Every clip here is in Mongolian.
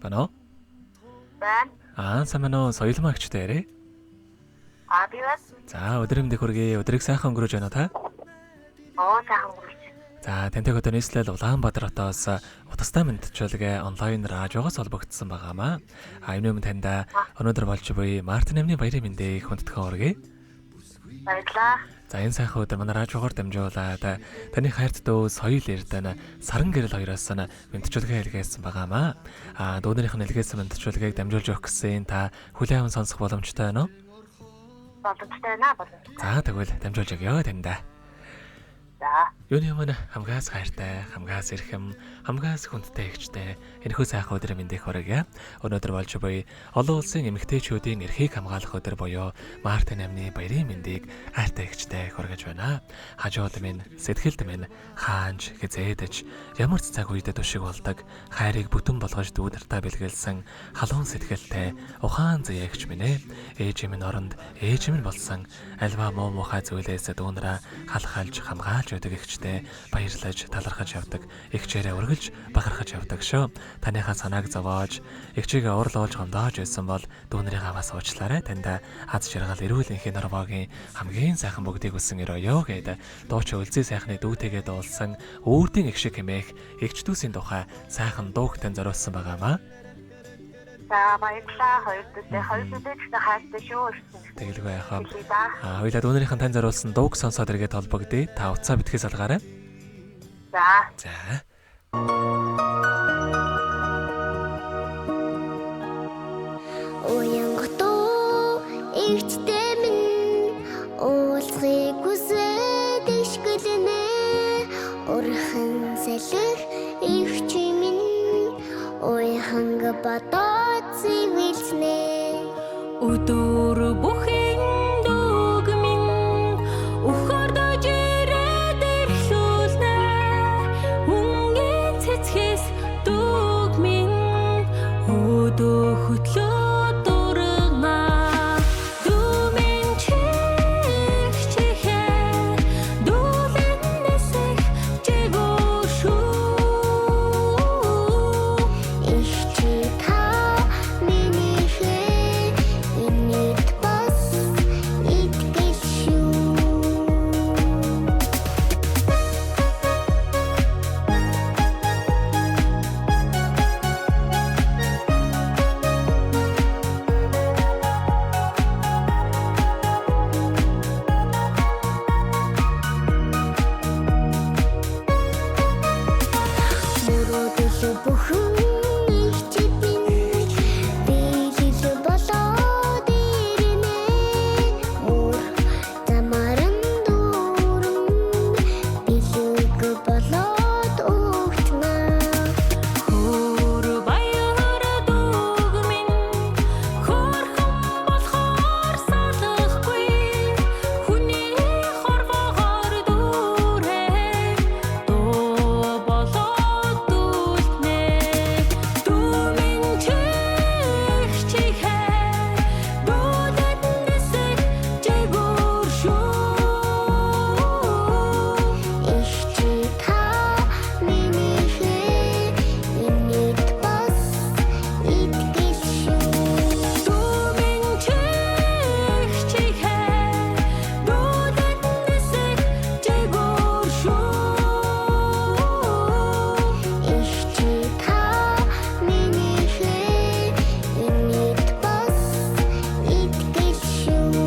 Байна уу? Байна. Аа, сайн байна уу? Соёлмаа эгчтэй яриа. Аа, би байна. За, өдрийн мэндийг хүргэе. Өдрийг сайхан өнгөрөөж байна уу та? Оо, сайхан өнгөрч. За, тантай өдөр нийслэл Улаанбаатар хотоос утастай мэндчилгээ онлайн радиогоос холбогдсон байгаамаа. А энэ өмнө танд өнөөдөр болж буй Март 8-ны баярын мэндийг хүндэтгэн хүргэе. Баярлалаа. За, энэ сайхан өдөр манай радиогоор дамжуулаад таны хайрт дүү Соёл Эрдэнэ Саран гэрэл хоёроос мэндчилгээ илгээсэн байгаамаа. А дүүнэрийнх нь илгээсэн мэндчилгээг дамжуулж өгөх гэсэн та хүлээн аван сонсох боломжтой байна уу? Боломжтой байна, боломжтой. За, тэгвэл дамжуулж өгье таньда. За. Юуны өмнө хамгаас хайртай, хамгаас эрхэм, хамгаас хүндтэй эгчтэй энэхүү сайхан өдрийн мэндийг хүргье. Өнөөдөр болж буй олон улсын эмэгтэйчүүдийн эрхийг хамгаалах өдөр буюу Март 8-ны баярын мэндийг хайртай эгчтэй хүргэж байна. Хажууд минь, сэтгэлд минь хаанч хизээдэж ямар ч цаг үедээ тушиг болдог, хайрыг бүтэн болгож дүүдэртээ бэлгэлсэн халуун сэтгэлтэй ухаан зээгч минь ээ. Ээж минь оронд ээж минь болсон альва муу мухай зүйлээс дүүнраа халахалж хамгаалж байдаг эгчтэй баярлаж талархаж явдаг, эгчээрээ үргэлж бахархаж явдаг шүү. Таныхаа санааг зовоож, эгчийгээ уурлуулж гомдоож байсан бол дүүнэрийнхаа бас уучлаарай. Танд аз жаргал, эрүүл энхийн норвогийн хамгийн сайхан бүгдийг хүссэн өрөөё гээд дууч Өлзий сайхны дүүтэйгээ дуулсан үрдийн эг шиг хэмээх эгч дүүсийн тухай сайхан дууг тань зориулсан байгаамаа. За, баярлалаа. Хоёр дүүтэй, хоёр дүүтэй ч гэсэн хайртай шүү. Тэгэлгүй яхаа. Аа, хоёлаа дүүнэрийнхэн тань зориулсан дууг сонсоод эргээд холбогдъё. Та уцаа битгий салгаарай. За. За. Уянготоо эгчтэй минь уулзахыг хүсээд ишгэлнэ. Урхан салхи эгч минь уяханг бодоод зэвэлснэ. Өдөр бүхэн дөг минь өхөрдөж ирээд эхлүүлнэ. Өнгийн цэцгээс дөг минь өдөө хөтлөө дургана. Дүү минь чих чихээ дүүлэн нисэх чигүү шүү. Эгчи та минийхээ инээд бас итгэл шүү. Мөрөөдөл бүхэн эгчид минь биелэл болоод ирнэ. Мөр замаар нь дүүрэн бэлэг болоод өгтнө. Хөр баяр дүүг минь хөөрхөн болохоор салахгүй. Хүний хорвоогоор дүүрэн дуу болоод дүүлтнэ. Дүү минь чих чихээ дүүлэн нисэх чигүүр шүү. Эгчи та минийхээ инээд бас итгэл шүү. Дүү минь чих чихээ дүүлэн нисэх чигүүр шүү. Эгчи та минийхээ инээд бас итгэл шүү.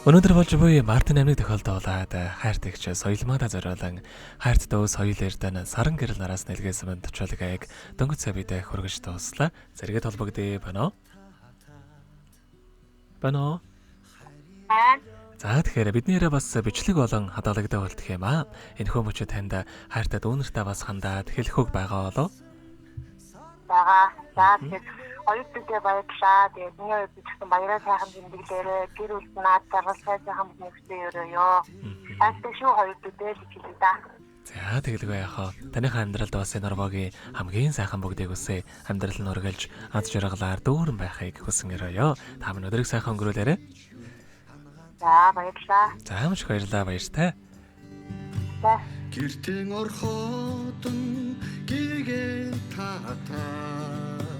Өнөөдөр болж буй Март 8-ны тохиолдолд хайрт эгч Соёлмаада зориулан хайрт дүү Соёл Эрдэнэ Саран гэрэл нараас нэлгээсэн мэндчилгээг дөнгөж сая бидэд хүргэж дууслаа. Зэрэгэд холбогдъё байна уу? Байна уу? Байна. За, тэгэхээр бидний яриа бас бичлэг болон хадгалагдаа болтох юм аа. Энэхүү мөчид танд хайртай дүүнэртээ бас хандаад хэлэх үг байгаа болов? Байгаа. За, тэгэхээр хоёр дүүтэй баярлалаа. Тэгээд миний хувьд ч гэсэн баяраа сайхан тэмдэглээрэй. Гэр бүлд наад жаргал сайн сайхан хүмүүстээ өрөөё. Хайртай шүү хоёр дүүдээ л гэж хэлье да. За тэгэлгүй яхаа. Таныхаа амьдралд бас энэ норвогийн хамгийн сайхан бүгдийг үсэ. Амьдрал нь үргэлж аз жаргалаар дүүрэн байхыг хүсэн өрөөё. Та минь өдрийг сайхан өнгөрүүлээрэй. За баярлалаа. За маш их баярлалаа баяртай. За. Гэртэн орхотон гэгээ татаа.